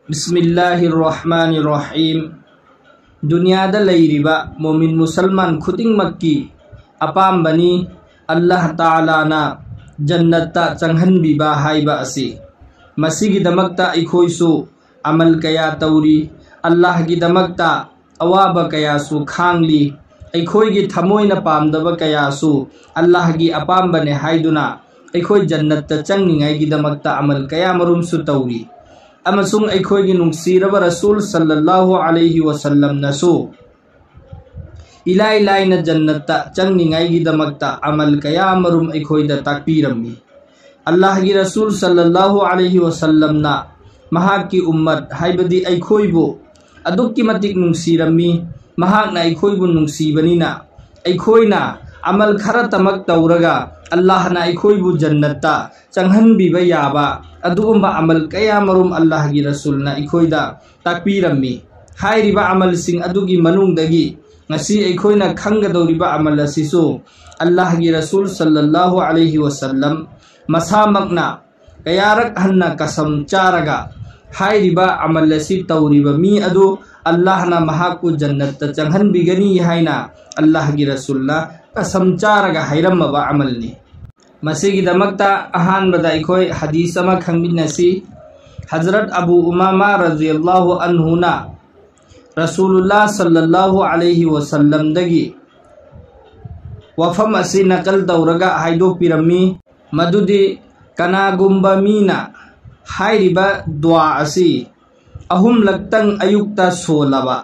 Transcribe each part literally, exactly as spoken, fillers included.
ꯕꯤꯁꯃꯤꯜꯂꯥꯍꯤꯔ ꯔꯍꯃꯥꯅꯤꯔ ꯔꯍꯤꯝ꯫ ꯗꯨꯅꯤꯌꯥꯗ ꯂꯩꯔꯤꯕ ꯃꯣꯃꯤꯟ ꯃꯨꯁꯜꯃꯥꯟ ꯈꯨꯗꯤꯡꯃꯛꯀꯤ ꯑꯄꯥꯝꯕꯅꯤ, ꯑꯜꯂꯥꯍ ꯇꯥꯂꯥꯅ ꯖꯟꯅꯠꯇ ꯆꯪꯍꯟꯕꯤꯕ ꯍꯥꯏꯕ ꯑꯁꯤ꯫ ꯃꯁꯤꯒꯤꯗꯃꯛꯇ ꯑꯩꯈꯣꯏꯁꯨ ꯑꯃꯜ ꯀꯌꯥ ꯇꯧꯔꯤ, ꯑꯜꯂꯥꯍꯒꯤꯗꯃꯛꯇ ꯑꯋꯥꯕ ꯀꯌꯥꯁꯨ ꯈꯥꯡꯂꯤ꯫ ꯑꯩꯈꯣꯏꯒꯤ ꯊꯃꯣꯏꯅ ꯄꯥꯝꯗꯕ ꯀꯌꯥꯁꯨ ꯑꯜꯂꯥꯍꯒꯤ ꯑꯄꯥꯝꯕꯅꯦ ꯍꯥꯏꯗꯨꯅ ꯑꯩꯈꯣꯏ ꯖꯟꯅꯠꯇ ꯆꯪꯅꯤꯡꯉꯥꯏꯒꯤꯗꯃꯛꯇ ꯑꯃꯜ ꯀꯌꯥ ꯃꯔꯨꯝꯁꯨ ꯇꯧꯔꯤ꯫ ꯑꯃꯁꯨꯡ ꯑꯩꯈꯣꯏꯒꯤ ꯅꯨꯡꯁꯤꯔꯕ ꯔꯁꯨꯜ ꯁꯜꯂꯜꯂꯥꯍꯨ ꯑꯂꯩꯍꯤ ꯋꯁꯜꯂꯝꯅꯁꯨ ꯏꯂꯥꯏ ꯂꯥꯏꯅ ꯖꯟꯅꯠꯇ ꯆꯪꯅꯤꯡꯉꯥꯏꯒꯤꯗꯃꯛꯇ ꯑꯃꯜ ꯀꯌꯥ ꯃꯔꯨꯝ ꯑꯩꯈꯣꯏꯗ ꯇꯥꯛꯄꯤꯔꯝꯃꯤ꯫ ꯑꯜꯂꯥꯍꯒꯤ ꯔꯁꯨꯜ ꯁꯜꯂꯜꯂꯥꯍꯨ ꯑꯂꯩꯍꯤ ꯋꯁꯜꯂꯝꯅ ꯃꯍꯥꯛꯀꯤ ꯎꯝꯃꯠ, ꯍꯥꯏꯕꯗꯤ ꯑꯩꯈꯣꯏꯕꯨ ꯑꯗꯨꯛꯀꯤ ꯃꯇꯤꯛ ꯅꯨꯡꯁꯤꯔꯝꯃꯤ꯫ ꯃꯍꯥꯛꯅ ꯑꯩꯈꯣꯏꯕꯨ ꯅꯨꯡꯁꯤꯕꯅꯤꯅ ꯑꯩꯈꯣꯏꯅ ꯑꯃꯜ ꯈꯔꯇꯃꯛ ꯇꯧꯔꯒ ꯑꯜꯂꯥꯍꯅ ꯑꯩꯈꯣꯏꯕꯨ ꯖꯟꯅꯠꯇ ꯆꯪꯍꯟꯕꯤꯕ ꯌꯥꯕ ꯑꯗꯨꯒꯨꯝꯕ ꯑꯃꯜ ꯀꯌꯥ ꯃꯔꯨꯝ ꯑꯜꯂꯥꯍꯒꯤ ꯔꯁꯨꯜꯅ ꯑꯩꯈꯣꯏꯗ ꯇꯥꯛꯄꯤꯔꯝꯃꯤ꯫ ꯍꯥꯏꯔꯤꯕ ꯑꯃꯜꯁꯤꯡ ꯑꯗꯨꯒꯤ ꯃꯅꯨꯡꯗꯒꯤ ꯉꯁꯤ ꯑꯩꯈꯣꯏꯅ ꯈꯪꯒꯗꯧꯔꯤꯕ ꯑꯃꯜ ꯑꯁꯤꯁꯨ ꯑꯜꯂꯥꯍꯒꯤ ꯔꯁꯨꯜ ꯁꯜꯂꯜꯂꯥꯍꯨ ꯑꯂꯩꯍꯤ ꯋꯁꯜꯂꯝ ꯃꯁꯥꯃꯛꯅ ꯀꯌꯥꯔꯛ ꯍꯟꯅ ꯀꯁꯝ ꯆꯥꯔꯒ ꯍꯥꯏꯔꯤꯕ ꯑꯃꯜ ꯑꯁꯤ ꯇꯧꯔꯤꯕ ꯃꯤ ꯑꯗꯨ ꯑꯜꯂꯥꯍꯅ ꯃꯍꯥꯛꯄꯨ ꯖꯟꯅꯠꯇ ꯆꯪꯍꯟꯕꯤꯒꯅꯤ ꯍꯥꯏꯅ ꯑꯜꯂꯥꯍꯒꯤ ꯔꯁꯨꯜꯅ ꯀꯁꯝ ꯆꯥꯔꯒ ꯍꯥꯏꯔꯝꯃꯕ ꯑꯃꯜꯅꯤ꯫ ꯃꯁꯤꯒꯤꯗꯃꯛꯇ ꯑꯍꯥꯟꯕꯗ ꯑꯩꯈꯣꯏ ꯍꯗꯤꯁ ꯑꯃ ꯈꯪꯃꯤꯟꯅꯁꯤ꯫ ꯍꯖꯔꯠ ꯑꯕꯨ ꯎꯃꯥꯃꯥ ꯔꯖꯤꯌꯜꯂꯥꯍꯨ ꯑꯟꯍꯨꯅ ꯔꯁꯨꯂꯨꯜꯂꯥ ꯁꯜꯂꯜꯂꯥꯍꯨ ꯑꯂꯩꯍꯤ ꯋꯁꯜꯂꯝꯗꯒꯤ ꯋꯥꯐꯝ ꯑꯁꯤ ꯅꯀꯜ ꯇꯧꯔꯒ ꯍꯥꯏꯗꯣꯛꯄꯤꯔꯝꯃꯤ꯫ ꯃꯗꯨꯗꯤ ꯀꯅꯥꯒꯨꯝꯕ ꯃꯤꯅ ꯍꯥꯏꯔꯤꯕ ꯗꯨꯋꯥ ꯑꯁꯤ ꯑꯍꯨꯝꯂꯛꯇꯪ ꯑꯌꯨꯛꯇ ꯁꯣꯜꯂꯕ,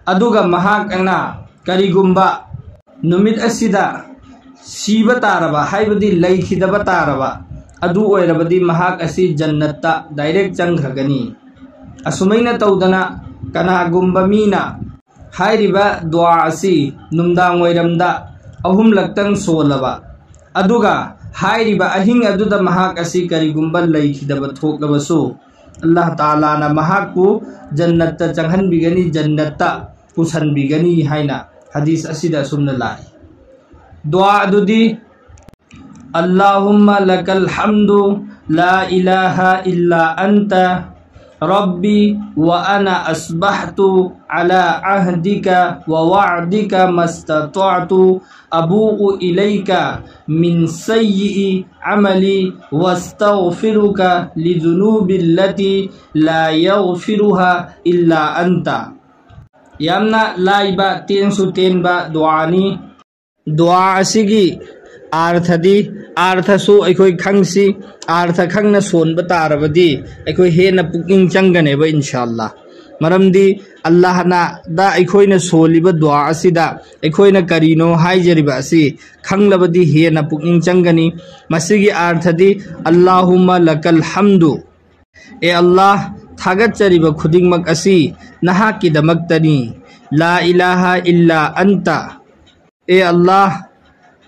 ꯑꯗꯨꯒ ꯃꯍꯥꯛꯅ ꯀꯔꯤꯒꯨꯝꯕ ꯅꯨꯃꯤꯠ ꯑꯁꯤꯗ ꯁꯤꯕ ꯇꯥꯔꯕ, ꯍꯥꯏꯕꯗꯤ ꯂꯩꯈꯤꯗꯕ ꯇꯥꯔꯕ, ꯑꯗꯨ ꯑꯣꯏꯔꯕꯗꯤ ꯃꯍꯥꯛ ꯑꯁꯤ ꯖꯟꯅꯠꯇ ꯗꯥꯏꯔꯦꯛ ꯆꯪꯈ꯭ꯔꯒꯅꯤ꯫ ꯑꯁꯨꯃꯥꯏꯅ ꯇꯧꯗꯅ ꯀꯅꯥꯒꯨꯝꯕ ꯃꯤꯅ ꯍꯥꯏꯔꯤꯕ ꯗꯨꯋꯥ ꯑꯁꯤ ꯅꯨꯡꯗꯥꯡ ꯋꯥꯏꯔꯝꯗ ꯑꯍꯨꯝꯂꯛꯇꯪ ꯁꯣꯜꯂꯕ, ꯑꯗꯨꯒ ꯍꯥꯏꯔꯤꯕ ꯑꯍꯤꯡ ꯑꯗꯨꯗ ꯃꯍꯥꯛ ꯑꯁꯤ ꯀꯔꯤꯒꯨꯝꯕ ꯂꯩꯈꯤꯗꯕ ꯊꯣꯛꯂꯕꯁꯨ, ꯑꯜꯂꯥꯍ ꯇꯥꯂꯥꯅ ꯃꯍꯥꯛꯄꯨ ꯖꯟꯅꯠꯇ ꯆꯪꯍꯟꯕꯤꯒꯅꯤ, ꯖꯟꯅꯠꯇ ꯄꯨꯁꯟꯕꯤꯒꯅꯤ ꯍꯥꯏꯅ ꯍꯗꯤꯁ ꯑꯁꯤꯗ ꯑꯁꯨꯝꯅ ꯂꯥꯛꯏ꯫ ꯗꯨꯋꯥ ꯑꯗꯨꯗꯤ, اللهم لك الحمد لا إله إلا أنت ربي وأنا أصبحت على عهدك ووعدك ما استطعت، أبوء إليك من سيئ عملي وأستغفرك لذنوبي التي لا يغفرها إلا أنت. ꯌꯥꯝꯅ ꯂꯥꯏꯕ, ꯇꯦꯟꯁꯨ ꯇꯦꯟꯕ ꯗꯨꯋꯥꯅꯤ꯫ ꯗꯨꯋꯥ ꯑꯁꯤꯒꯤ ꯑꯥꯔꯊꯗꯤ, ꯑꯥꯔꯊꯁꯨ ꯑꯩꯈꯣꯏ ꯈꯪꯁꯤ, ꯑꯥꯔꯊ ꯈꯪꯅ ꯁꯣꯟꯕ ꯇꯥꯔꯕꯗꯤ ꯑꯩꯈꯣꯏ ꯍꯦꯟꯅ ꯄꯨꯛꯅꯤꯡ ꯆꯪꯒꯅꯦꯕ, ꯏꯟꯁꯥ ꯑꯜꯂꯥ꯫ ꯃꯔꯝꯗꯤ ꯑꯜꯂꯥꯍꯅ ꯗ ꯑꯩꯈꯣꯏꯅ ꯁꯣꯜꯂꯤꯕ ꯗꯨꯋꯥ ꯑꯁꯤꯗ ꯑꯩꯈꯣꯏꯅ ꯀꯔꯤꯅꯣ ꯍꯥꯏꯖꯔꯤꯕ ꯑꯁꯤ ꯈꯪꯂꯕꯗꯤ ꯍꯦꯟꯅ ꯄꯨꯛꯅꯤꯡ ꯆꯪꯒꯅꯤ꯫ ꯃꯁꯤꯒꯤ ꯑꯥꯔꯊꯗꯤ, اللهم لك الحمد, ꯑꯦ ꯑꯜꯂꯥꯍ, ꯊꯥꯒꯠꯆꯔꯤꯕ ꯈꯨꯗꯤꯡꯃꯛ ꯑꯁꯤ ꯅꯍꯥꯛꯀꯤꯗꯃꯛꯇꯅꯤ꯫ لا إله إلا أنت, ꯑꯦ ꯑꯜꯂꯥꯍ,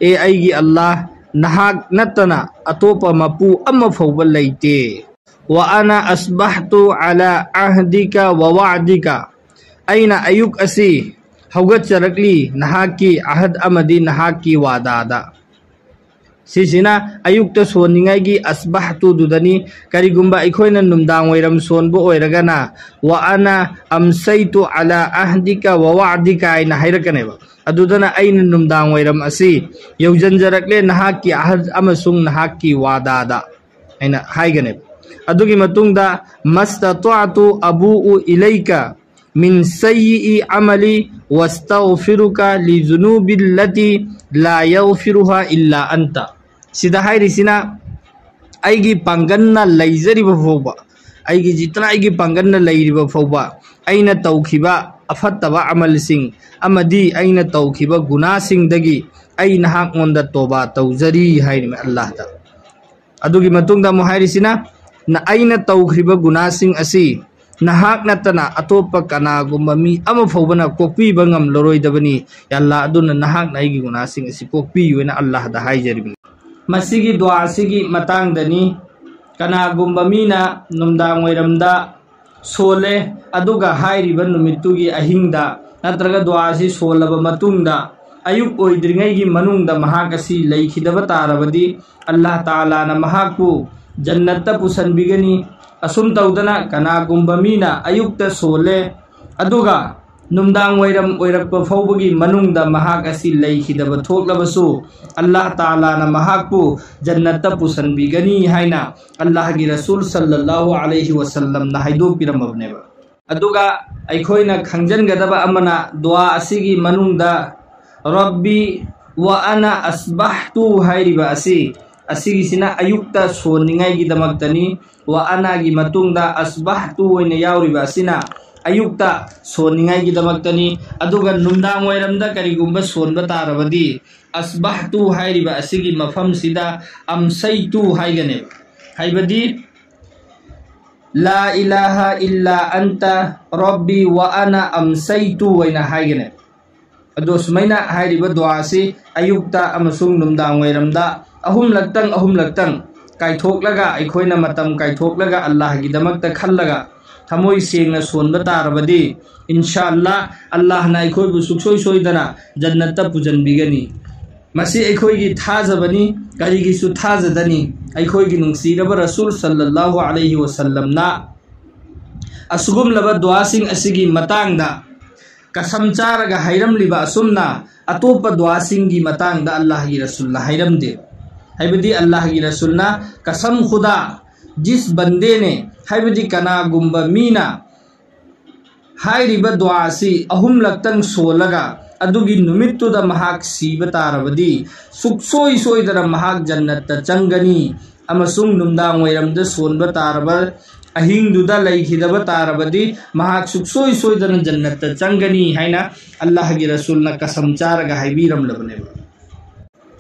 ꯑꯦ ꯑꯩꯒꯤ ꯑꯜꯂꯥꯍ, ꯅꯍꯥꯛ ꯅꯠꯇꯅ ꯑꯇꯣꯞꯄ ꯃꯄꯨ ꯑꯃ ꯐꯥꯎꯕ ꯂꯩꯇꯦ꯫ وأنا أصبحت على عهدك ووعدك, ꯑꯩꯅ ꯑꯌꯨꯛ ꯑꯁꯤ ꯍꯧꯒꯠꯆꯔꯛꯂꯤ ꯅꯍꯥꯛꯀꯤ ꯑꯍꯗ ꯑꯃꯗꯤ ꯅꯍꯥꯛꯀꯤ ꯋꯥꯗꯥꯗ꯫ ꯁꯤꯁꯤꯅ ꯑꯌꯨꯛꯇ ꯁꯣꯟꯅꯤꯡꯉꯥꯏꯒꯤ ꯑꯁꯕꯥꯍꯇꯨꯗꯨꯗꯅꯤ꯫ ꯀꯔꯤꯒꯨꯝꯕ ꯑꯩꯈꯣꯏꯅ ꯅꯨꯡꯗꯥꯡ ꯋꯥꯏꯔꯝ ꯁꯣꯟꯕ ꯑꯣꯏꯔꯒꯅ, وأنا أمسيت على عهدك ووعدك ꯍꯥꯏꯅ ꯍꯥꯏꯔꯛꯀꯅꯦꯕ꯫ ꯑꯗꯨꯗꯅ ꯑꯩꯅ ꯅꯨꯡꯗꯥꯡ ꯋꯥꯏꯔꯝ ꯑꯁꯤ ꯌꯧꯖꯟꯖꯔꯛꯂꯦ ꯅꯍꯥꯛꯀꯤ ꯑꯍꯗ ꯑꯃꯁꯨꯡ ꯅꯍꯥꯛꯀꯤ ꯋꯥꯗꯥꯗ ꯍꯥꯏꯅ ꯍꯥꯏꯒꯅꯦꯕ꯫ ꯑꯗꯨꯒꯤ ꯃꯇꯨꯡꯗ, ما استطعت أبوء إليك من سيئ عملي وأستغفرك لذنوبي التي لا يغفرها إلا أنت. ꯁꯤꯗ ꯍꯥꯏꯔꯤꯁꯤꯅ, ꯑꯩꯒꯤ ꯄꯥꯡꯒꯜꯅ ꯂꯩꯖꯔꯤꯕ ꯐꯥꯎꯕ, ꯑꯩꯒꯤ ꯖꯤꯇꯅ ꯑꯩꯒꯤ ꯄꯥꯡꯒꯜꯅ ꯂꯩꯔꯤꯕ ꯐꯥꯎꯕ, ꯑꯩꯅ ꯇꯧꯈꯤꯕ ꯑꯐꯠꯇꯕ ꯑꯃꯜꯁꯤꯡ ꯑꯃꯗꯤ ꯑꯩꯅ ꯇꯧꯈꯤꯕ ꯒꯨꯅꯥꯁꯤꯡꯗꯒꯤ ꯑꯩ ꯅꯍꯥꯛꯉꯣꯟꯗ ꯇꯣꯕꯥ ꯇꯧꯖꯔꯤ ꯍꯥꯏꯔꯤꯕ ꯑꯜꯂꯥꯍꯗ꯫ ꯑꯗꯨꯒꯤ ꯃꯇꯨꯡꯗ ꯑꯃꯨꯛ ꯍꯥꯏꯔꯤꯁꯤꯅ, ꯅ-, ꯑꯩꯅ ꯇꯧꯈ꯭ꯔꯤꯕ ꯒꯨꯅꯥꯁꯤꯡ ꯑꯁꯤ ꯅꯍꯥꯛ ꯅꯠꯇꯅ ꯑꯇꯣꯞꯄ ꯀꯅꯥꯒꯨꯝꯕ ꯃꯤ ꯑꯃ ꯐꯥꯎꯕꯅ ꯀꯣꯛꯄꯤꯕ ꯉꯝꯂꯔꯣꯏꯗꯕꯅꯤ꯫ ꯌꯥ ꯑꯜꯂꯥꯍ, ꯑꯗꯨꯅ ꯅꯍꯥꯛꯅ ꯑꯩꯒꯤ ꯒꯨꯅꯥꯁꯤꯡ ꯑꯁꯤ ꯀꯣꯛꯄꯤꯌꯨ ꯍꯥꯏꯅ ꯑꯜꯂꯥꯍꯗ ꯍꯥꯏꯖꯔꯤꯕꯅꯤ꯫ ꯃꯁꯤꯒꯤ ꯗꯨꯋꯥ ꯑꯁꯤꯒꯤ ꯃꯇꯥꯡꯗꯅꯤ꯫ ꯀꯅꯥꯒꯨꯝꯕ ꯃꯤꯅ ꯅꯨꯡꯗꯥꯡ ꯋꯥꯏꯔꯝꯗ ꯁꯣꯜꯂꯦ, ꯑꯗꯨꯒ ꯍꯥꯏꯔꯤꯕ ꯅꯨꯃꯤꯠꯇꯨꯒꯤ ꯑꯍꯤꯡꯗ ꯅꯠꯇ꯭ꯔꯒ ꯗꯨꯋꯥ ꯑꯁꯤ ꯁꯣꯜꯂꯕ ꯃꯇꯨꯡꯗ ꯑꯌꯨꯛ ꯑꯣꯏꯗ꯭ꯔꯤꯉꯩꯒꯤ ꯃꯅꯨꯡꯗ ꯃꯍꯥꯛ ꯑꯁꯤ ꯂꯩꯈꯤꯗꯕ ꯇꯥꯔꯕꯗꯤ, ꯑꯜꯂꯥꯍ ꯇꯥꯂꯥꯅ ꯃꯍꯥꯛꯄꯨ ꯖꯟꯅꯠꯇ ꯄꯨꯁꯤꯟꯕꯤꯒꯅꯤ꯫ ꯑꯁꯨꯝ ꯇꯧꯗꯅ ꯀꯅꯥꯒꯨꯝꯕ ꯃꯤꯅ ꯑꯌꯨꯛꯇ ꯁꯣꯜꯂꯦ, ꯑꯗꯨꯒ ꯅꯨꯡꯗꯥꯡ ꯋꯥꯏꯔꯝ ꯑꯣꯏꯔꯛꯄ ꯐꯥꯎꯕꯒꯤ ꯃꯅꯨꯡꯗ ꯃꯍꯥꯛ ꯑꯁꯤ ꯂꯩꯈꯤꯗꯕ ꯊꯣꯛꯂꯕꯁꯨ, ꯑꯜꯂꯥꯍ ꯇꯥꯂꯥꯅ ꯃꯍꯥꯛꯄꯨ ꯖꯟꯅꯠꯇ ꯄꯨꯁꯤꯟꯕꯤꯒꯅꯤ ꯍꯥꯏꯅ ꯑꯜꯂꯥꯍꯒꯤ ꯔꯁꯨꯜ ꯁꯜꯂꯜꯂꯥꯍꯨ ꯑꯂꯩꯍꯤ ꯋꯁꯜꯂꯝꯅ ꯍꯥꯏꯗꯣꯛꯄꯤꯔꯝꯃꯕꯅꯦꯕ꯫ ꯑꯗꯨꯒ ꯑꯩꯈꯣꯏꯅ ꯈꯪꯖꯤꯟꯒꯗꯕ ꯑꯃꯅ, ꯗꯨꯋꯥ ꯑꯁꯤꯒꯤ ꯃꯅꯨꯡꯗ "ꯔꯕꯤ ꯋꯥ ꯑꯅ ꯑꯁꯕꯥꯍꯇꯨ" ꯍꯥꯏꯔꯤꯕ ꯑꯁꯤ, ꯑꯁꯤꯒꯤꯁꯤꯅ ꯑꯌꯨꯛꯇ ꯁꯣꯟꯅꯤꯡꯉꯥꯏꯒꯤꯗꯃꯛꯇꯅꯤ꯫ "ꯋꯥ ꯑꯅꯥꯒꯤ ꯃꯇꯨꯡꯗ "ꯑꯁꯕꯥꯍꯇꯨ" ꯑꯣꯏꯅ ꯌꯥꯎꯔꯤꯕ ꯑꯁꯤꯅ ꯑꯌꯨꯛꯇ ꯁꯣꯟꯅꯤꯡꯉꯥꯏꯒꯤꯗꯃꯛꯇꯅꯤ꯫ ꯑꯗꯨꯒ ꯅꯨꯡꯗꯥꯡ ꯋꯥꯏꯔꯝꯗ ꯀꯔꯤꯒꯨꯝꯕ ꯁꯣꯟꯕ ꯇꯥꯔꯕꯗꯤ, "ꯑꯁꯕꯥꯍꯇꯨ" ꯍꯥꯏꯔꯤꯕ ꯑꯁꯤꯒꯤ ꯃꯐꯝꯁꯤꯗ "ꯑꯝꯁꯩꯇꯨ" ꯍꯥꯏꯒꯅꯦꯕ꯫ ꯍꯥꯏꯕꯗꯤ, "ꯂꯥ ꯏꯂꯥꯍ ꯏꯜꯂꯥ ꯑꯟꯇ ꯔꯕꯤ ꯋꯥ ꯑꯅ ꯑꯝꯁꯩꯇꯨ" ꯑꯣꯏꯅ ꯍꯥꯏꯒꯅꯦꯕ꯫ ꯑꯗꯣ ꯁꯨꯃꯥꯏꯅ ꯍꯥꯏꯔꯤꯕ ꯗꯨꯋꯥ ꯑꯁꯤ ꯑꯌꯨꯛꯇ ꯑꯃꯁꯨꯡ ꯅꯨꯡꯗꯥꯡ ꯋꯥꯏꯔꯝꯗ ꯑꯍꯨꯝꯂꯛꯇꯪ ꯑꯍꯨꯝꯂꯛꯇꯪ ꯀꯥꯏꯊꯣꯛꯂꯒ, ꯑꯩꯈꯣꯏꯅ ꯃꯇꯝ ꯀꯥꯏꯊꯣꯛꯂꯒ ꯑꯜꯂꯥꯍꯒꯤꯗꯃꯛꯇ ꯈꯜꯂꯒ ꯊꯃꯣꯏ ꯁꯦꯡꯅ ꯁꯣꯟꯕ ꯇꯥꯔꯕꯗꯤ, ꯏꯟꯁꯥ ꯑꯜꯂꯥꯍ, ꯑꯜꯂꯥꯍꯅ ꯑꯩꯈꯣꯏꯕꯨ ꯁꯨꯡꯁꯣꯏ ꯁꯣꯏꯗꯅ ꯖꯟꯅꯠꯇ ꯄꯨꯁꯤꯟꯕꯤꯒꯅꯤ꯫ ꯃꯁꯤ ꯑꯩꯈꯣꯏꯒꯤ ꯊꯥꯖꯕꯅꯤ꯫ ꯀꯔꯤꯒꯤꯁꯨ ꯊꯥꯖꯗꯅꯤ? ꯑꯩꯈꯣꯏꯒꯤ ꯅꯨꯡꯁꯤꯔꯕ ꯔꯁꯨꯜ ꯁꯜꯂꯜꯂꯥꯍꯨ ꯑꯂꯩꯍꯤ ꯋꯁꯜꯂꯝꯅ ꯑꯁꯤꯒꯨꯝꯂꯕ ꯗꯨꯋꯥꯁꯤꯡ ꯑꯁꯤꯒꯤ ꯃꯇꯥꯡꯗ ꯀꯁꯝ ꯆꯥꯔꯒ ꯍꯥꯏꯔꯝꯂꯤꯕ ꯑꯁꯨꯝꯅ ꯑꯇꯣꯞꯄ ꯗꯨꯋꯥꯁꯤꯡꯒꯤ ꯃꯇꯥꯡꯗ ꯑꯜꯂꯥꯍꯒꯤ ꯔꯁꯨꯜꯅ ꯍꯥꯏꯔꯝꯗꯦ꯫ ꯍꯥꯏꯕꯗꯤ ꯑꯜꯂꯥꯍꯒꯤ ꯔꯁꯨꯜꯅ "ꯀꯁꯝ ꯈꯨꯗꯥ, ꯖꯤꯁ ꯕꯟꯗꯦꯅꯦ", ꯍꯥꯏꯕꯗꯤ ꯀꯅꯥꯒꯨꯝꯕ ꯃꯤꯅ ꯍꯥꯏꯔꯤꯕ ꯗꯨꯋꯥ ꯑꯁꯤ ꯑꯍꯨꯝꯂꯛꯇꯪ ꯁꯣꯜꯂꯒ ꯑꯗꯨꯒꯤ ꯅꯨꯃꯤꯠꯇꯨꯗ ꯃꯍꯥꯛ ꯁꯤꯕ ꯇꯥꯔꯕꯗꯤ, ꯁꯨꯛꯁꯣꯏ ꯁꯣꯏꯗꯅ ꯃꯍꯥꯛ ꯖꯟꯅꯠꯇ ꯆꯪꯒꯅꯤ, ꯑꯃꯁꯨꯡ ꯅꯨꯡꯗꯥꯡ ꯋꯥꯏꯔꯝꯗ ꯁꯣꯟꯕ ꯇꯥꯔꯕ, ꯑꯍꯤꯡꯗꯨꯗ ꯂꯩꯈꯤꯗꯕ ꯇꯥꯔꯕꯗꯤ, ꯃꯍꯥꯛ ꯁꯨꯛꯁꯣꯏ ꯁꯣꯏꯗꯅ ꯖꯟꯅꯠꯇ ꯆꯪꯒꯅꯤ ꯍꯥꯏꯅ ꯑꯜꯂꯥꯍꯒꯤ ꯔꯁꯨꯜꯅ ꯀꯁꯝ ꯆꯥꯔꯒ ꯍꯥꯏꯕꯤꯔꯝꯂꯕꯅꯦꯕ꯫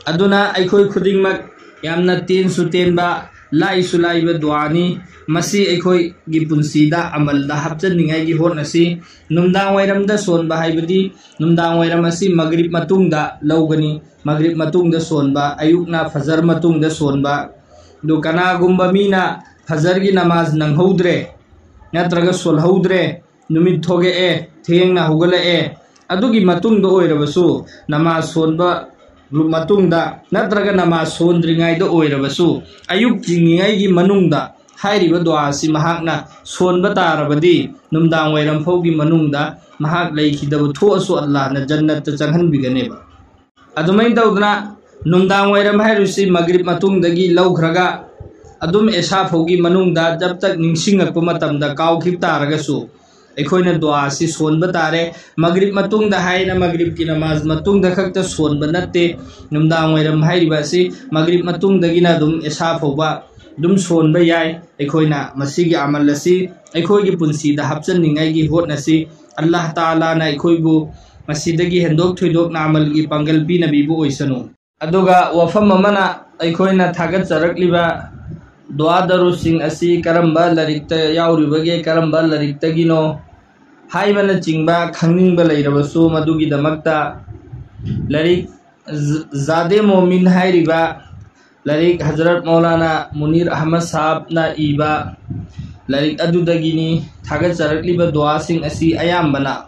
ꯑꯗꯨꯅ ꯑꯩꯈꯣꯏ ꯈꯨꯗꯤꯡꯃꯛ ꯌꯥꯝꯅ ꯇꯦꯟꯁꯨ ꯇꯦꯟꯕ, ꯂꯥꯏꯁꯨ ꯂꯥꯏꯕ ꯗꯨꯋꯥꯅꯤ꯫ ꯃꯁꯤ ꯑꯩꯈꯣꯏꯒꯤ ꯄꯨꯟꯁꯤꯗ ꯑꯃꯜꯗ ꯍꯥꯞꯆꯟꯅꯤꯡꯉꯥꯏꯒꯤ ꯍꯣꯠꯅꯁꯤ꯫ ꯅꯨꯡꯗꯥꯡ ꯋꯥꯏꯔꯝꯗ ꯁꯣꯟꯕ ꯍꯥꯏꯕꯗꯤ ꯅꯨꯡꯗꯥꯡ ꯋꯥꯏꯔꯝ ꯑꯁꯤ ꯃꯒꯔꯤꯕ ꯃꯇꯨꯡꯗ ꯂꯧꯒꯅꯤ꯫ ꯃꯒꯔꯤꯕ ꯃꯇꯨꯡꯗ ꯁꯣꯟꯕ, ꯑꯌꯨꯛꯅ ꯐꯖꯔ ꯃꯇꯨꯡꯗ ꯁꯣꯟꯕ꯫ ꯑꯗꯨ ꯀꯅꯥꯒꯨꯝꯕ ꯃꯤꯅ ꯐꯖꯔꯒꯤ ꯅꯃꯥꯖ ꯅꯪꯍꯧꯗ꯭ꯔꯦ, ꯅꯠꯇ꯭ꯔꯒ ꯁꯣꯜꯍꯧꯗ꯭ꯔꯦ, ꯅꯨꯃꯤꯠ ꯊꯣꯛꯂꯛꯑꯦ, ꯊꯦꯡꯅ ꯍꯧꯒꯠꯂꯛꯑꯦ, ꯑꯗꯨꯒꯤ ꯃꯇꯨꯡꯗ ꯑꯣꯏꯔꯕꯁꯨ, ꯅꯃꯥꯖ ꯁꯣꯟꯕ ꯃꯇꯨꯡꯗ ꯅꯠꯇ꯭ꯔꯒ ꯅꯃꯥꯖ ꯁꯣꯟꯗ꯭ꯔꯤꯉꯩꯗ ꯑꯣꯏꯔꯕꯁꯨ, ꯑꯌꯨꯛ ꯆꯤꯡꯉꯤꯉꯩꯒꯤ ꯃꯅꯨꯡꯗ ꯍꯥꯏꯔꯤꯕ ꯗꯨꯋꯥ ꯑꯁꯤ ꯃꯍꯥꯛꯅ ꯁꯣꯟꯕ ꯇꯥꯔꯕꯗꯤ, ꯅꯨꯡꯗꯥꯡ ꯋꯥꯏꯔꯝ ꯐꯥꯎꯒꯤ ꯃꯅꯨꯡꯗ ꯃꯍꯥꯛ ꯂꯩꯈꯤꯗꯕ ꯊꯣꯛꯑꯁꯨ ꯑꯜꯂꯥꯍꯅ ꯖꯟꯅꯠꯇ ꯆꯪꯍꯟꯕꯤꯒꯅꯦꯕ꯫ ꯑꯗꯨꯃꯥꯏꯅ ꯇꯧꯗꯅ ꯅꯨꯡꯗꯥꯡ ꯋꯥꯏꯔꯝ ꯍꯥꯏꯔꯤꯁꯤ ꯃꯒ꯭ꯔꯤꯕ ꯃꯇꯨꯡꯗꯒꯤ ꯂꯧꯈ꯭ꯔꯒ ꯑꯗꯨꯝ ꯏꯁꯥ ꯐꯥꯎꯒꯤ ꯃꯅꯨꯡꯗ ꯖꯕ ꯇꯛ ꯅꯤꯡꯁꯤꯡꯉꯛꯄ ꯃꯇꯝꯗ ꯀꯥꯎꯈꯤꯕ ꯇꯥꯔꯒꯁꯨ, ꯑꯩꯈꯣꯏꯅ ꯗꯨꯋꯥ ꯑꯁꯤ ꯁꯣꯟꯕ ꯇꯥꯔꯦ꯫ ꯃꯒ꯭ꯔꯤꯕ ꯃꯇꯨꯡꯗ ꯍꯥꯏꯅ ꯃꯒ꯭ꯔꯤꯕꯀꯤ ꯅꯃꯥꯖ ꯃꯇꯨꯡꯗ ꯈꯛꯇ ꯁꯣꯟꯕ ꯅꯠꯇꯦ꯫ ꯅꯨꯡꯗꯥꯡ ꯋꯥꯏꯔꯝ ꯍꯥꯏꯔꯤꯕ ꯑꯁꯤ ꯃꯒ꯭ꯔꯤꯕ ꯃꯇꯨꯡꯗꯒꯤꯅ ꯑꯗꯨꯝ ꯏꯁꯥ ꯐꯥꯎꯕ ꯑꯗꯨꯝ ꯁꯣꯟꯕ ꯌꯥꯏ꯫ ꯑꯩꯈꯣꯏꯅ ꯃꯁꯤꯒꯤ ꯑꯃꯜ ꯑꯁꯤ ꯑꯩꯈꯣꯏꯒꯤ ꯄꯨꯟꯁꯤꯗ ꯍꯥꯞꯆꯟꯅꯤꯡꯉꯥꯏꯒꯤ ꯍꯣꯠꯅꯁꯤ꯫ ꯑꯜꯂꯥꯍ ꯇꯥꯂꯥꯅ ꯑꯩꯈꯣꯏꯕꯨ ꯃꯁꯤꯗꯒꯤ ꯍꯦꯟꯗꯣꯛ ꯊꯣꯏꯗꯣꯛꯅ ꯑꯃꯜꯒꯤ ꯄꯥꯡꯒꯜ ꯄꯤꯅꯕꯤꯕ ꯑꯣꯏꯁꯅꯨ꯫ ꯑꯗꯨꯒ ꯋꯥꯐꯝ ꯑꯃꯅ, ꯑꯩꯈꯣꯏꯅ ꯊꯥꯒꯠꯆꯔꯛꯂꯤꯕ ꯗꯨꯋꯥ ꯗꯔꯨꯁꯁꯤꯡ ꯑꯁꯤ ꯀꯔꯝꯕ ꯂꯥꯏꯔꯤꯛꯇ ꯌꯥꯎꯔꯤꯕꯒꯦ, ꯀꯔꯝꯕ ꯂꯥꯏꯔꯤꯛꯇꯒꯤꯅꯣ ꯍꯥꯏꯕꯅꯆꯤꯡꯕ ꯈꯪꯅꯤꯡꯕ ꯂꯩꯔꯕꯁꯨ, ꯃꯗꯨꯒꯤꯗꯃꯛꯇ ꯂꯥꯏꯔꯤꯛ ꯖ-, ꯖꯥꯗꯦ ꯃꯣꯃꯤꯟ ꯍꯥꯏꯔꯤꯕ ꯂꯥꯏꯔꯤꯛ ꯍꯖꯔꯠ ꯃꯧꯂꯥꯅꯥ ꯃꯨꯅꯤꯔ ꯑꯍꯃꯗ ꯁꯥꯍꯕꯅ ꯏꯕ ꯂꯥꯏꯔꯤꯛ ꯑꯗꯨꯗꯒꯤꯅꯤ ꯊꯥꯒꯠꯆꯔꯛꯂꯤꯕ ꯗꯨꯋꯥꯁꯤꯡ ꯑꯁꯤ ꯑꯌꯥꯝꯕꯅ꯫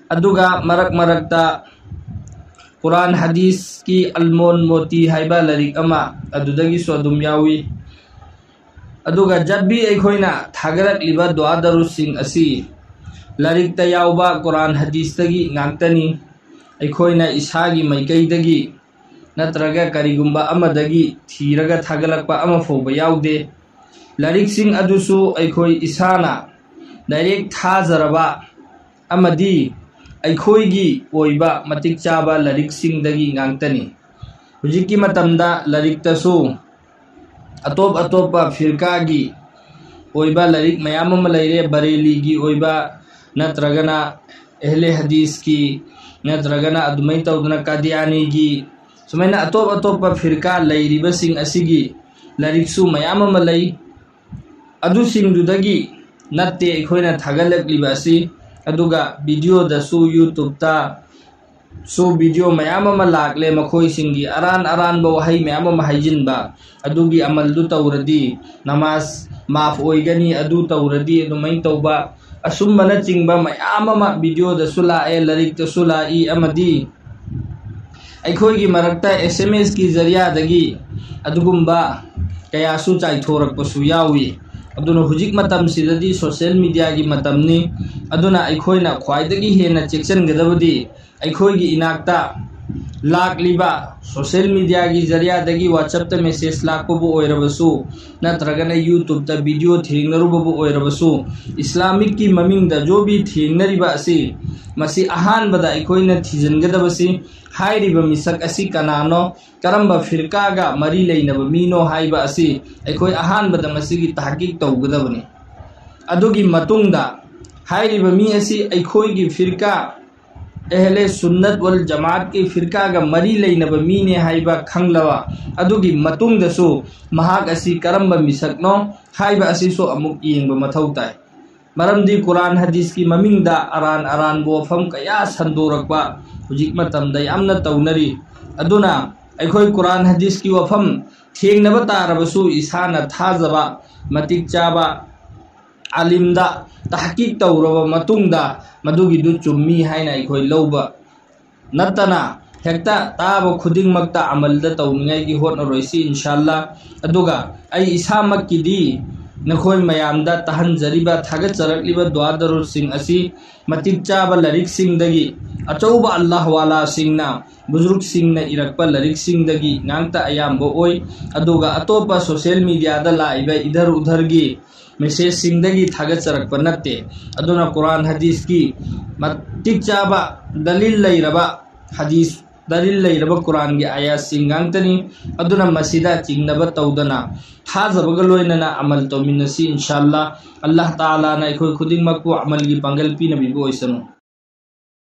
ꯑꯗꯨꯒ ꯃꯔꯛ ꯃꯔꯛꯇ ꯀꯨꯔꯥꯟ ꯍꯗꯤꯁꯀꯤ ꯑꯜꯃꯣꯟ ꯃꯣꯇꯤ ꯍꯥꯏꯕ ꯂꯥꯏꯔꯤꯛ ꯑꯃ ꯑꯗꯨꯗꯒꯤꯁꯨ ꯑꯗꯨꯝ ꯌꯥꯎꯏ꯫ ꯑꯗꯨꯒ ꯖꯠꯕꯤ ꯑꯩꯈꯣꯏꯅ ꯊꯥꯒꯠꯂꯛꯂꯤꯕ ꯗꯨꯋꯥ ꯗꯔꯨꯁꯁꯤꯡ ꯑꯁꯤ ꯂꯥꯏꯔꯤꯛꯇ ꯌꯥꯎꯕ ꯀꯨꯔꯥꯟ ꯍꯗꯤꯁꯇꯒꯤ ꯉꯥꯛꯇꯅꯤ꯫ ꯑꯩꯈꯣꯏꯅ ꯏꯁꯥꯒꯤ ꯃꯥꯏꯀꯩꯗꯒꯤ ꯅꯠꯇ꯭ꯔꯒ ꯀꯔꯤꯒꯨꯝꯕ ꯑꯃꯗꯒꯤ ꯊꯤꯔꯒ ꯊꯥꯒꯠꯂꯛꯄ ꯑꯃ ꯐꯥꯎꯕ ꯌꯥꯎꯗꯦ꯫ ꯂꯥꯏꯔꯤꯛꯁꯤꯡ ꯑꯗꯨꯁꯨ ꯑꯩꯈꯣꯏ ꯏꯁꯥꯅ ꯗꯥꯏꯔꯦꯛ ꯊꯥꯖꯔꯕ ꯑꯃꯗꯤ ꯑꯩꯈꯣꯏꯒꯤ ꯑꯣꯏꯕ ꯃꯇꯤꯛ ꯆꯥꯕ ꯂꯥꯏꯔꯤꯛꯁꯤꯡꯗꯒꯤ ꯉꯥꯛꯇꯅꯤ꯫ ꯍꯧꯖꯤꯛꯀꯤ ꯃꯇꯝꯗ ꯂꯥꯏꯔꯤꯛꯇꯁꯨ ꯑꯇꯣꯞ ꯑꯇꯣꯞꯄ ꯐꯤꯔꯀꯥꯒꯤ ꯑꯣꯏꯕ ꯂꯥꯏꯔꯤꯛ ꯃꯌꯥꯝ ꯑꯃ ꯂꯩꯔꯦ꯫ ꯕꯔꯦꯂꯤꯒꯤ ꯑꯣꯏꯕ ꯅꯠꯇ꯭ꯔꯒꯅ ꯑꯍꯂꯦ ꯍꯗꯤꯁꯀꯤ ꯅꯠꯇ꯭ꯔꯒꯅ ꯑꯗꯨꯃꯥꯏꯅ ꯇꯧꯗꯅ ꯀꯥꯗꯤꯌꯥꯅꯤꯒꯤ, ꯁꯨꯃꯥꯏꯅ ꯑꯇꯣꯞ ꯑꯇꯣꯞꯄ ꯐꯤꯔꯀꯥ ꯂꯩꯔꯤꯕꯁꯤꯡ ꯑꯁꯤꯒꯤ ꯂꯥꯏꯔꯤꯛꯁꯨ ꯃꯌꯥꯝ ꯑꯃ ꯂꯩ꯫ ꯑꯗꯨꯁꯤꯡꯗꯨꯗꯒꯤ ꯅꯠꯇꯦ ꯑꯩꯈꯣꯏꯅ ꯊꯥꯒꯠꯂꯛꯂꯤꯕ ꯑꯁꯤ꯫ ꯑꯗꯨꯒ ꯚꯤꯗꯤꯑꯣꯗꯁꯨ, YouTubeꯇ ꯁꯨ ꯚꯤꯗꯤꯑꯣ ꯃꯌꯥꯝ ꯑꯃ ꯂꯥꯛꯂꯦ, ꯃꯈꯣꯏꯁꯤꯡꯒꯤ ꯑꯔꯥꯟ ꯑꯔꯥꯟꯕ ꯋꯥꯍꯩ ꯃꯌꯥꯝ ꯑꯃ ꯍꯥꯏꯖꯤꯟꯕ, ꯑꯗꯨꯒꯤ ꯑꯃꯜꯗꯨ ꯇꯧꯔꯗꯤ ꯅꯃꯥꯖ ꯃꯥꯐ ꯑꯣꯏꯒꯅꯤ, ꯑꯗꯨ ꯇꯧꯔꯗꯤ ꯑꯗꯨꯃꯥꯏꯅ ꯇꯧꯕ, ꯑꯁꯨꯝꯕꯅꯆꯤꯡꯕ ꯃꯌꯥꯝ ꯑꯃ ꯚꯤꯗꯤꯑꯣꯗꯁꯨ ꯂꯥꯛꯑꯦ, ꯂꯥꯏꯔꯤꯛꯇꯁꯨ ꯂꯥꯛꯏ, ꯑꯃꯗꯤ ꯑꯩꯈꯣꯏꯒꯤ ꯃꯔꯛꯇ SMSꯀꯤ ꯖꯔꯤꯌꯥꯗꯒꯤ ꯑꯗꯨꯒꯨꯝꯕ ꯀꯌꯥꯁꯨ ꯆꯥꯏꯊꯣꯔꯛꯄꯁꯨ ꯌꯥꯎꯏ꯫ ꯑꯗꯨꯅ ꯍꯧꯖꯤꯛ ꯃꯇꯝꯁꯤꯗꯗꯤ social mediaꯒꯤ ꯃꯇꯝꯅꯤ꯫ ꯑꯗꯨꯅ ꯑꯩꯈꯣꯏꯅ ꯈ꯭ꯋꯥꯏꯗꯒꯤ ꯍꯦꯟꯅ ꯆꯦꯛꯁꯤꯟꯒꯗꯕꯗꯤ ꯑꯩꯈꯣꯏꯒꯤ ꯏꯅꯥꯛꯇ ꯂꯥꯛꯂꯤꯕ social mediaꯒꯤ ꯖꯔꯤꯌꯥꯗꯒꯤ WhatsAppꯇ message ꯂꯥꯛꯄꯕꯨ ꯑꯣꯏꯔꯕꯁꯨ, ꯅꯠꯇ꯭ꯔꯒꯅ YouTubeꯇ video ꯊꯦꯡꯅꯔꯨꯕꯕꯨ ꯑꯣꯏꯔꯕꯁꯨ, ꯏꯁꯂꯥꯃꯤꯛꯀꯤ ꯃꯃꯤꯡꯗ ꯖꯣꯕꯤ ꯊꯦꯡꯅꯔꯤꯕ ꯑꯁꯤ, ꯃꯁꯤ ꯑꯍꯥꯟꯕꯗ ꯑꯩꯈꯣꯏꯅ ꯊꯤꯖꯤꯟꯒꯗꯕꯁꯤ ꯍꯥꯏꯔꯤꯕ ꯃꯤꯁꯛ ꯑꯁꯤ ꯀꯅꯥꯅꯣ, ꯀꯔꯝꯕ ꯐꯤꯔꯀꯥꯒ ꯃꯔꯤ ꯂꯩꯅꯕ ꯃꯤꯅꯣ ꯍꯥꯏꯕ ꯑꯁꯤ ꯑꯩꯈꯣꯏ ꯑꯍꯥꯟꯕꯗ ꯃꯁꯤꯒꯤ ꯇꯍꯀꯤꯛ ꯇꯧꯒꯗꯕꯅꯤ꯫ ꯑꯗꯨꯒꯤ ꯃꯇꯨꯡꯗ ꯍꯥꯏꯔꯤꯕ ꯃꯤ ꯑꯁꯤ ꯑꯩꯈꯣꯏꯒꯤ ꯐꯤꯔꯀꯥ ꯑꯍꯂꯦ ꯁꯨꯟꯅꯠ ꯋꯜ ꯖꯃꯥꯠꯀꯤ ꯐꯤꯔꯀꯥꯒ ꯃꯔꯤ ꯂꯩꯅꯕ ꯃꯤꯅꯦ ꯍꯥꯏꯕ ꯈꯪꯂꯕ ꯑꯗꯨꯒꯤ ꯃꯇꯨꯡꯗꯁꯨ ꯃꯍꯥꯛ ꯑꯁꯤ ꯀꯔꯝꯕ ꯃꯤꯁꯛꯅꯣ ꯍꯥꯏꯕ ꯑꯁꯤꯁꯨ ꯑꯃꯨꯛ ꯌꯦꯡꯕ ꯃꯊꯧ ꯇꯥꯏ꯫ ꯃꯔꯝꯗꯤ ꯀꯨꯔꯥꯟ ꯍꯗꯤꯁꯀꯤ ꯃꯃꯤꯡꯗ ꯑꯔꯥꯟ ꯑꯔꯥꯟꯕ ꯋꯥꯐꯝ ꯀꯌꯥ ꯁꯟꯗꯣꯔꯛꯄ ꯍꯧꯖꯤꯛ ꯃꯇꯝꯗ ꯌꯥꯝꯅ ꯇꯧꯅꯔꯤ꯫ ꯑꯗꯨꯅ ꯑꯩꯈꯣꯏ ꯀꯨꯔꯥꯟ ꯍꯗꯤꯁꯀꯤ ꯋꯥꯐꯝ ꯊꯦꯡꯅꯕ ꯇꯥꯔꯕꯁꯨ ꯏꯁꯥꯅ ꯊꯥꯖꯕ ꯃꯇꯤꯛ ꯆꯥꯕ ꯑꯥꯂꯤꯝꯗ ꯇꯍꯀꯤꯛ ꯇꯧꯔꯕ ꯃꯇꯨꯡꯗ ꯃꯗꯨꯒꯤꯗꯨ ꯆꯨꯝꯃꯤ ꯍꯥꯏꯅ ꯑꯩꯈꯣꯏ ꯂꯧꯕ ꯅꯠꯇꯅ ꯍꯦꯛꯇ ꯇꯥꯕ ꯈꯨꯗꯤꯡꯃꯛꯇ ꯑꯃꯜꯗ ꯇꯧꯅꯤꯡꯉꯥꯏꯒꯤ ꯍꯣꯠꯅꯔꯣꯏꯁꯤ ꯏꯟꯁꯥꯜꯂꯥ꯫ ꯑꯗꯨꯒ ꯑꯩ ꯏꯁꯥꯃꯛꯀꯤꯗꯤ ꯅꯈꯣꯏ ꯃꯌꯥꯝꯗ ꯇꯥꯍꯟꯖꯔꯤꯕ, ꯊꯥꯒꯠꯆꯔꯛꯂꯤꯕ ꯗꯨꯋꯥ ꯗꯔꯨꯗꯁꯤꯡ ꯑꯁꯤ ꯃꯇꯤꯛ ꯆꯥꯕ ꯂꯥꯏꯔꯤꯛꯁꯤꯡꯗꯒꯤ, ꯑꯆꯧꯕ ꯑꯜꯂꯥꯍ ꯋꯥꯂꯥꯁꯤꯡꯅ, ꯕꯨꯖꯨꯔꯨꯛꯁꯤꯡꯅ ꯏꯔꯛꯄ ꯂꯥꯏꯔꯤꯛꯁꯤꯡꯗꯒꯤ ꯉꯥꯛꯇ ꯑꯌꯥꯝꯕ ꯑꯣꯏ꯫ ꯑꯗꯨꯒ ꯑꯇꯣꯞꯄ social mediaꯗ ꯂꯥꯛꯏꯕ ꯏꯙꯔ ꯎꯙꯔꯒꯤ messageꯁꯤꯡꯗꯒꯤ ꯊꯥꯒꯠꯆꯔꯛꯄ ꯅꯠꯇꯦ꯫ ꯑꯗꯨꯅ ꯀꯨꯔꯥꯟ ꯍꯗꯤꯁꯀꯤ ꯃꯇꯤꯛ ꯆꯥꯕ ꯗꯂꯤꯜ ꯂꯩꯔꯕ, ꯍꯗꯤꯁ ꯗꯂꯤꯜ ꯂꯩꯔꯕ ꯀꯨꯔꯥꯟꯒꯤ ꯑꯥꯌꯥꯠꯁꯤꯡ ꯉꯥꯛꯇꯅꯤ꯫ ꯑꯗꯨꯅ ꯃꯁꯤꯗ ꯆꯤꯡꯅꯕ ꯇꯧꯗꯅ ꯊꯥꯖꯕꯒ ꯂꯣꯏꯅꯅ ꯑꯃꯜ ꯇꯧꯃꯤꯟꯅꯁꯤ ꯏꯟꯁꯥꯜꯂꯥ꯫ ꯑꯜꯂꯥꯍ ꯇꯥꯂꯥꯅ ꯑꯩꯈꯣꯏ ꯈꯨꯗꯤꯡꯃꯛꯄꯨ ꯑꯃꯜꯒꯤ ꯄꯥꯡꯒꯜ ꯄꯤꯅꯕꯤꯕ ꯑꯣꯏꯁꯅꯨ꯫